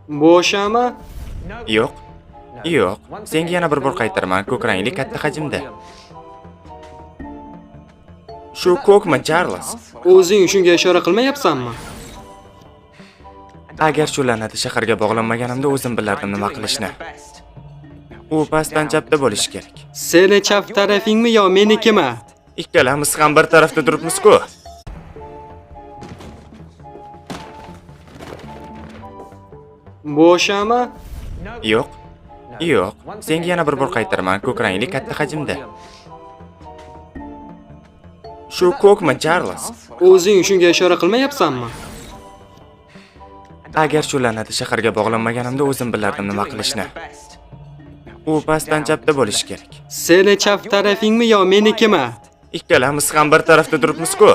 Bu o'shami? Yo'q. Yo'q. Senga yana bir bor qaytaraman, ko'k rangli katta hajmda. Shu ko'kmi, Charles? O'zing shunga ishora qilmayapsanmi? Agar shu la'nati shaharga bog'lanmaganimda o'zim bilardim nima qilishni. U pastdan chapda bo'lishi kerak. Seni chap tarafingmi yo menikimi? Ikkalamiz ham bir tarafda turibmiz-ku. Bu o'shami? Yo'q. Yo'q. Senga yana bir bor qaytaraman, ko'k rangli katta hajmda. Shu ko'kmi, Charles? O'zing shunga ishora qilmayapsanmi? Agar shu la'nati shaharga bog'lanmaganimda o'zim bilardim nima qilishni. U pastdan chapda bo'lishi kerak. Seni chap tarafingmi yo menikimi? Ikkalamiz ham bir tarafda turibmiz-ku.